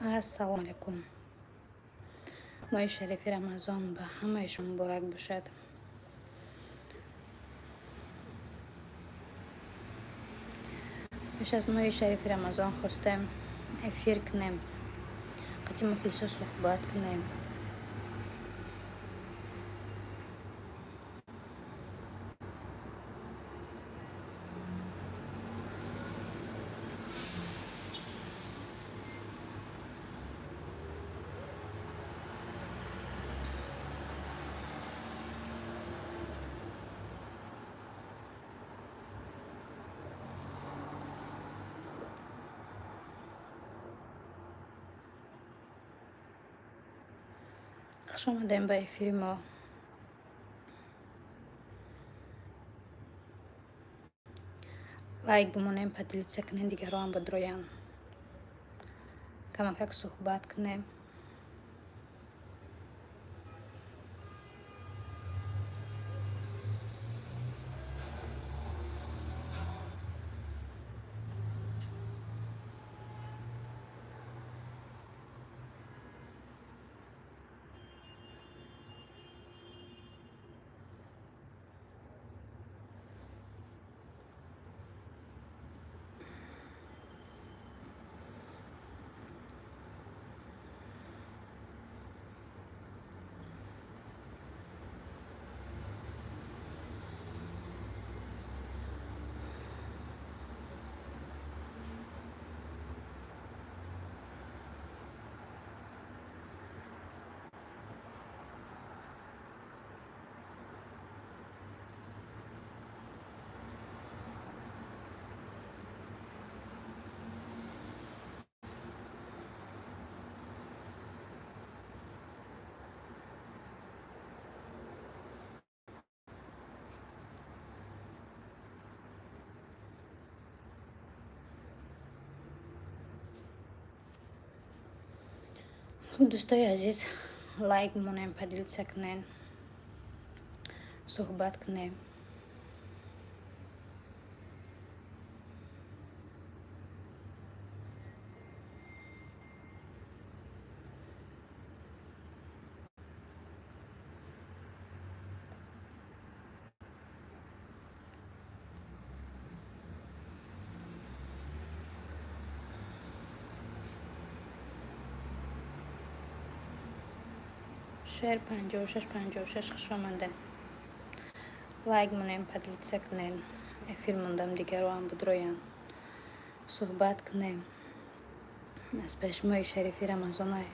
Ассалому алайкум. Моҳи шарифи Рамазон ба ҳамаи шумо муборак бошад. Пеш аз моҳи шарифи Рамазон хостем эфир кунем, қати мухлисо суҳбат кунем. Хуш омадем ба эфири мо. Лайк бимонем, поделиться кунем, дигарон бидроянд. Камакак суҳбат кунем. Дӯстои азиз, лайк бимонем, поделиться кунем, суҳбат кунем. Шер 56 56, хуш омадем. Лайк монем, поделиться кунем. Эфир мондам, дигароам бидроянд. Суҳбат кунем. Аз пеш моҳи шарифи Рамазонай.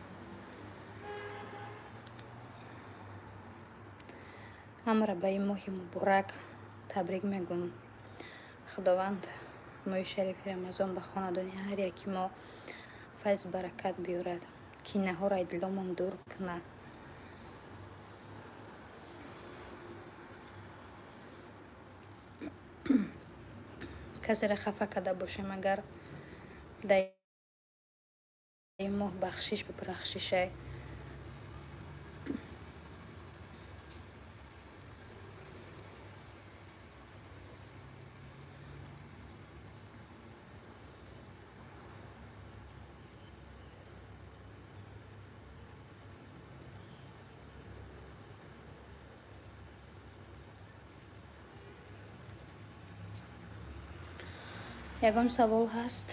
Ҳамаро ба ин моҳи муборак табрик мегӯм. Худованд моҳи шарифи Рамазон ба хонадони ҳар яки мо файз, баракат биёрад, кинаҳоро аз диломон дур кунад. Касеро хафа карда бошем, агар дар ин моҳ бахшиш бахшишай. Ягон савол ҳаст?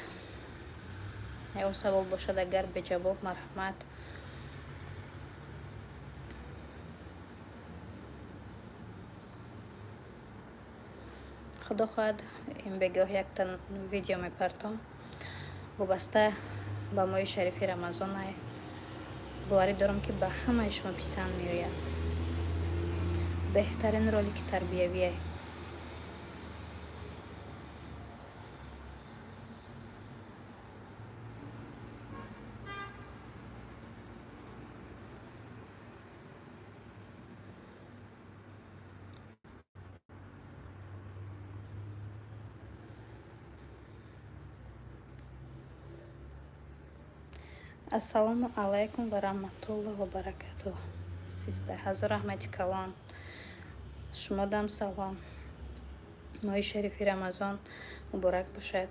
Ягон савол бошад, агар беҷавоб, марҳамат. Худо хоҳад, ин бегоҳ якта видео мепартом, вобаста ба моҳи шарифи Рамазонай. Боварӣ дорам, ки ба ҳамаи шумо писанд меояд. Беҳтарин ролики тарбиявие. Ассалому алайкум ва раҳматуллоҳ ва баракатуҳ. Систа, ҳазор раҳмати калон. Шумодам салом. Моҳи шарифи Рамазон муборак бошад.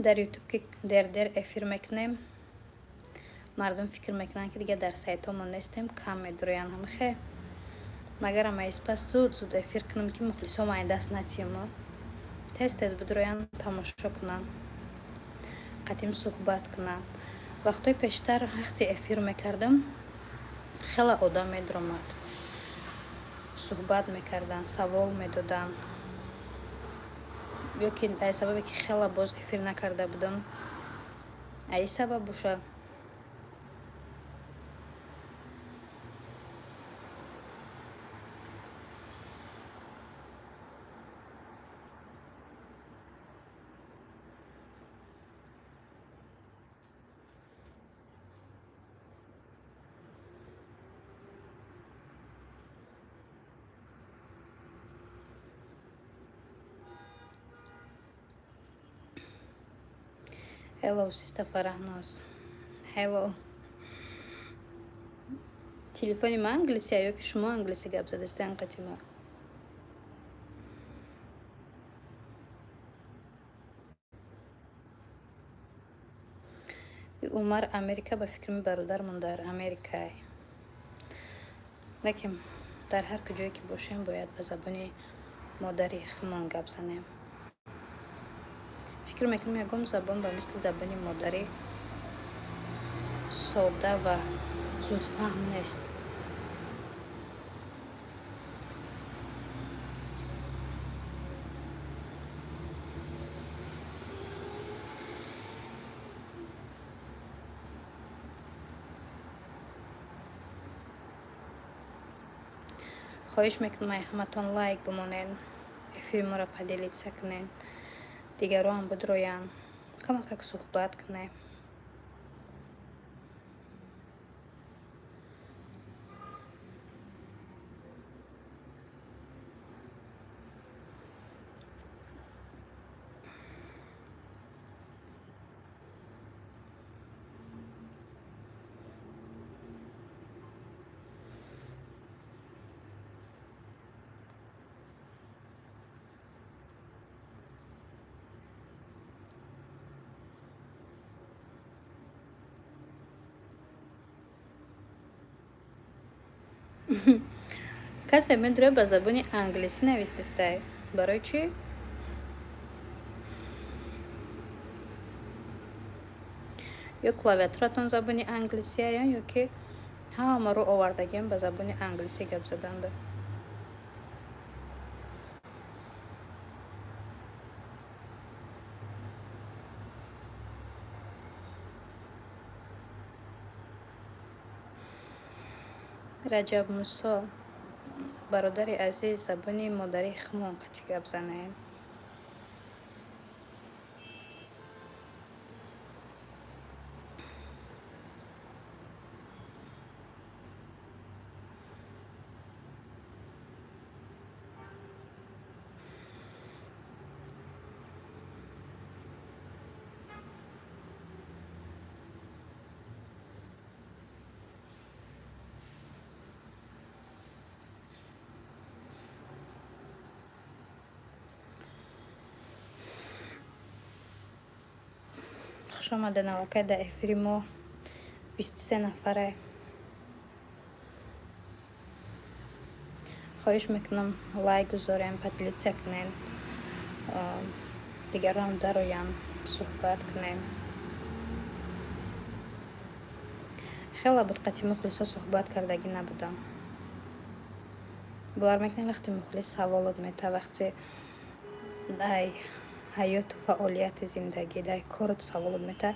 Дар Ютуб ки дер-дер эфир мекунем, мардум фикр мекунанд, ки дигар дар сайтҳомо нестем, кам медуроянд. Ҳамихе магар амаиспас зуд-зуд эфир кунам, ки мухлисом ай даст натиҳемо, тез-тез бидуроянд, тамошо кунанд, қатим суҳбат кунанд. Вақтҳои пештар вақте эфир мекардам, хеле одам медуромад, суҳбат мекарданд, савол медоданд. Ё ки ай сабабе ки хеле боз эфир накарда будам, ай сабаб боша. Hello, sister Фарахноз. Hello. Телефони ман англисия ё ки шумо англисӣ гап задастед қати ма? Умар Америка, ба фикри бародармон дар Америкай. Лекин дар ҳар куҷое ки бошем, бояд ба забони модари худмон гап занем. Фикр мекунам, ягон забон ба мисли забони модарӣ сода ва зудфаҳм нест. Хоҳиш мекунам, ай ҳаматон лайк бимонед, эфири моро поделиться кунед, дигароам бидроянд, камакак суҳбат кунем. Касе медуре, ба забони англисӣ навистистай, барои чӣ? Ё клавиатуратон забони англисия, ё ки ҳамаро овардагиам ба забони англисӣ гап заданда. Раҷаб Мусо, бародари азиз, забони модарии худмон қатӣ гап занед. Хуш омадед, аллакай дар эфири мо 23 нафаре. Хоҳиш мекунам, лайк гузорем, поделиться кунед, дигарон дароянд, суҳбат кунем. Хеле буд, қати мухлисо суҳбат кардагӣ набудам. Бовар мекунед, вақте мухлис саволот мета, вақте ай ҳаёту фаъолияти зиндагӣ, дар корот саволот мета,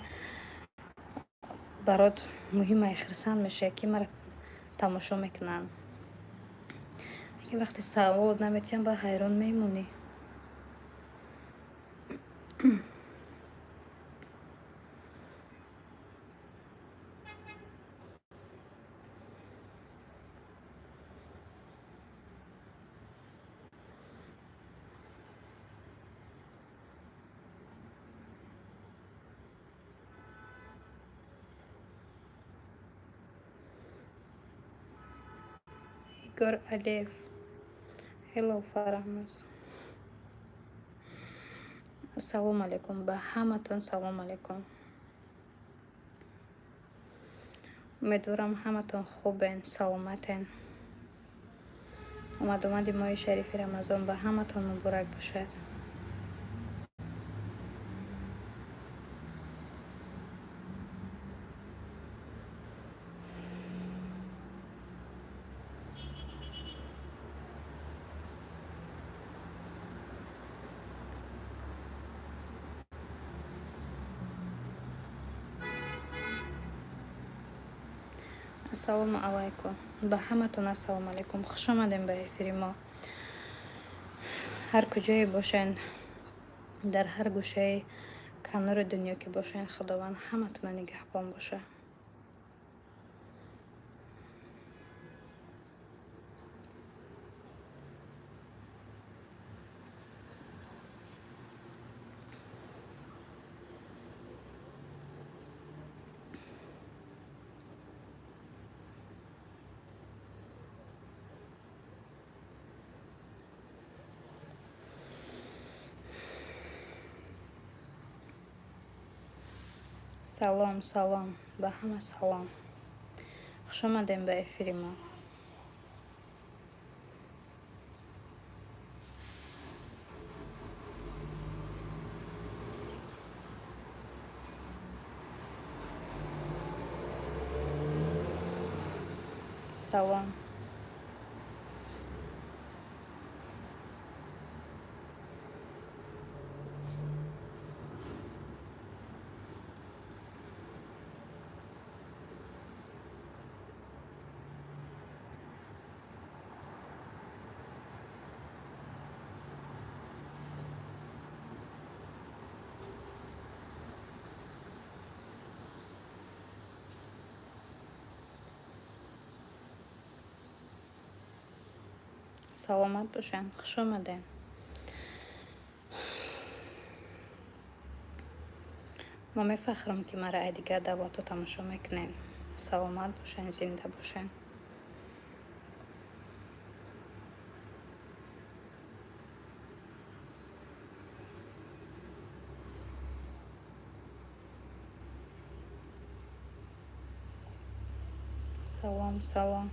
барот муҳимае, хирсанд мешавӣ, ки мара тамошо мекунанд. Лекин вақте саволот наметиҳанд, ба ҳайрон мемонӣ. Игор Алиев. Hello, Фарахноз. Ассалому алайкум, ба ҳаматон салом алайкум. Умедворам, ҳаматон хубен, саломатен. Омадомади моҳи шарифи Рамазон ба ҳаматон муборак бошад. Ассалому алайкум, ба ҳаматон ассалому алайкум. Хуш омадем ба эфири мо. Ҳар куҷое бошен, дар ҳар гӯшаи канори дунё ки бошен, Худованд ҳаматона нигаҳбон боша. Салом, салом, ба ҳама салом. Хуш омадем ба эфири мо. Салом. Саломат бошед, хуш омадем. Мо мефахрам, ки маро ай дигар давлатҳо тамошо мекунед. Саломат бошед, зинда бошед. Салом, салом.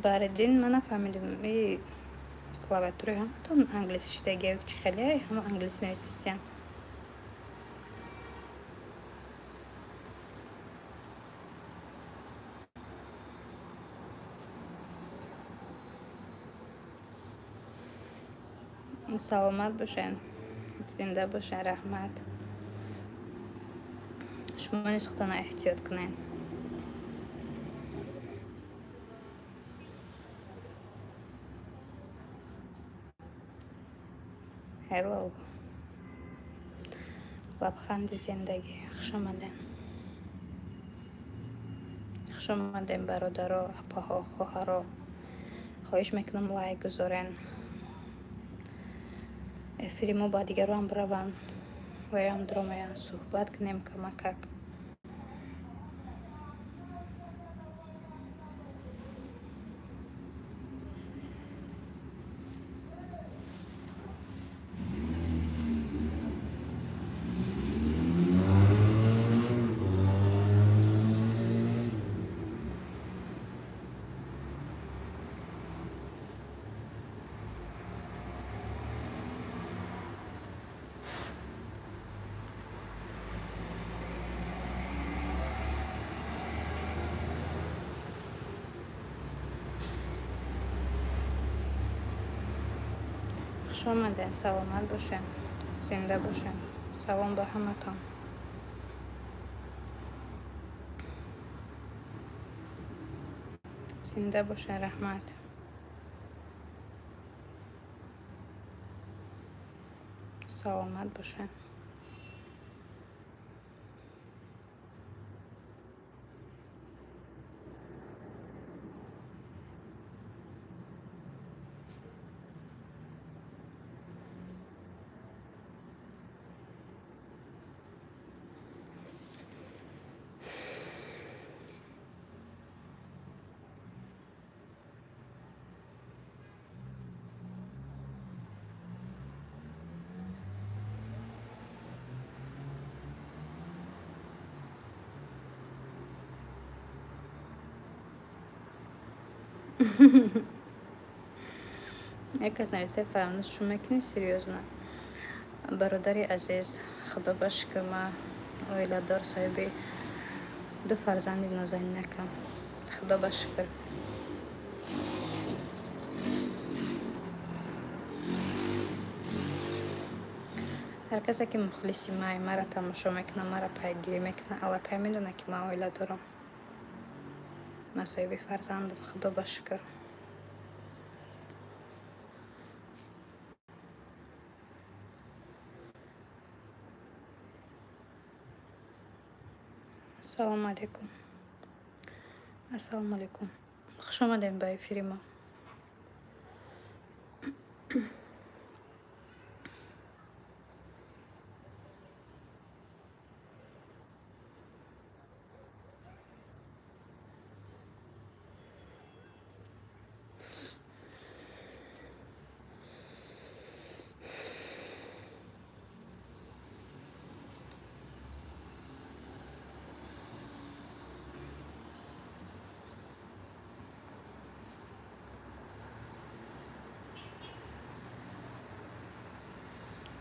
Бариддин, ман нафаҳмидим, и клавиатураи ҳаматон англисӣ шидагия, чӣ хеле ҳама англисӣ нависистиян? Саломат бошед, зинда бошед, раҳмат. Шумо низ худтонро эҳтиёт кунед. Hello, лабханди зиндагӣ, хуш омадем. Хуш омадем, бародаро, апаҳо, хоҳаро. Хоҳиш мекунам, лайк гузорен, эфири мо ба дигароам бираванд, ваям дуромаянд, суҳбат кунем камакак. Хуш омадед, саломат бошед, зинда бошед. Салом ба ҳаматон. Зинда бошед, раҳмат. Саломат бошед. Як кас нависта: «Фарамӯз шӯ мекунӣ, серьёзно?» Бародари азиз, Худо ба шукр, ман оиладор, соҳиби ду фарзанди нозанинакам. Худо ба шукр. Ҳар касе ки мухлиси май, маро тамошо мекунад, маро пайгирӣ мекунад, аллакай медонад, ки ман оила дорам, ман соҳиби фарзандам, Худо ба шукр. Ассалому алайкум, ассалому алайкум, хуш омадем ба эфири мо.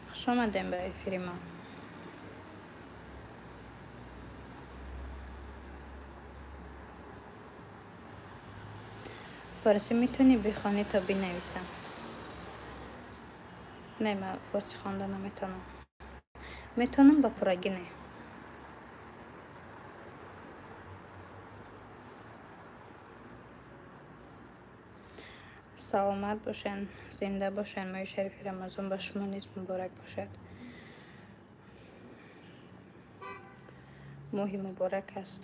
Хуш омадем ба эфири мо. Форсӣ метавонӣ бихонӣ то бинависам? Не, ман форсӣ хонда наметавонам. Метавонам, ба пуррагӣ не. Саломат бошед, зинда бошед. Моҳи шарифи Рамазон ба шумо низ муборак бошад. Моҳи муборак аст,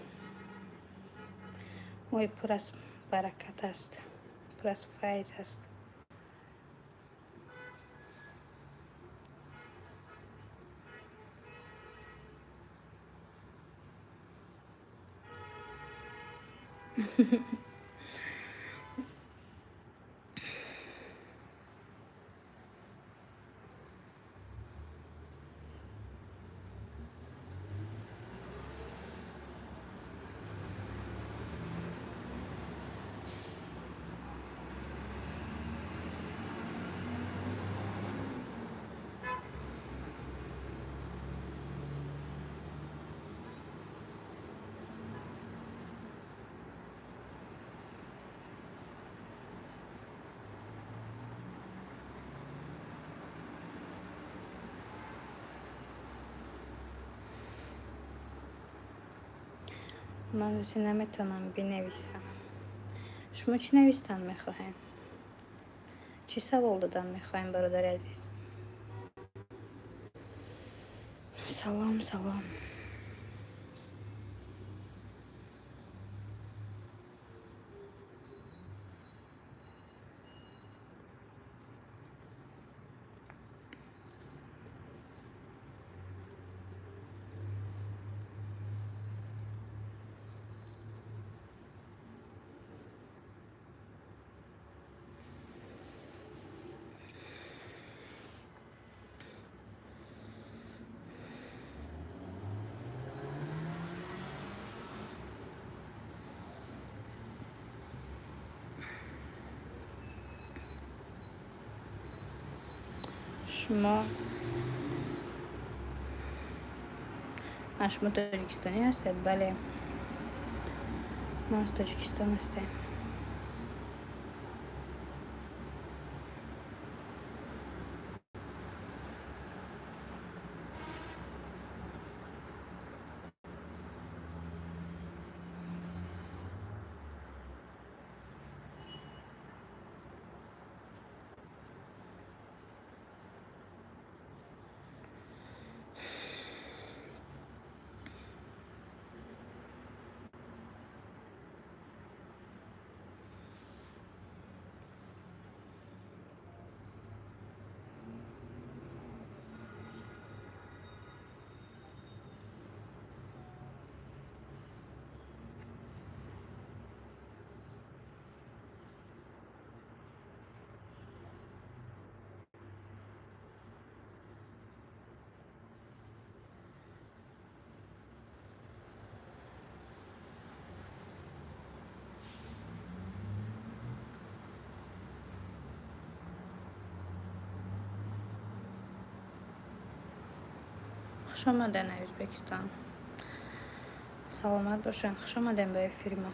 моҳи пур аз баракат аст, пур аз файз аст. Ман русӣ наметавонам бинависам. Шумо чӣ навистан мехоҳем, чӣ савол додан мехоҳем, бародари азиз? Салом, салом. Шумо шумо тоҷикистонӣ ҳастед? Бале, мо аз Тоҷикистон ҳастем. Хуш омаден, Ӯзбекистон. Саломат бошед, хуш омадем ба эфири мо.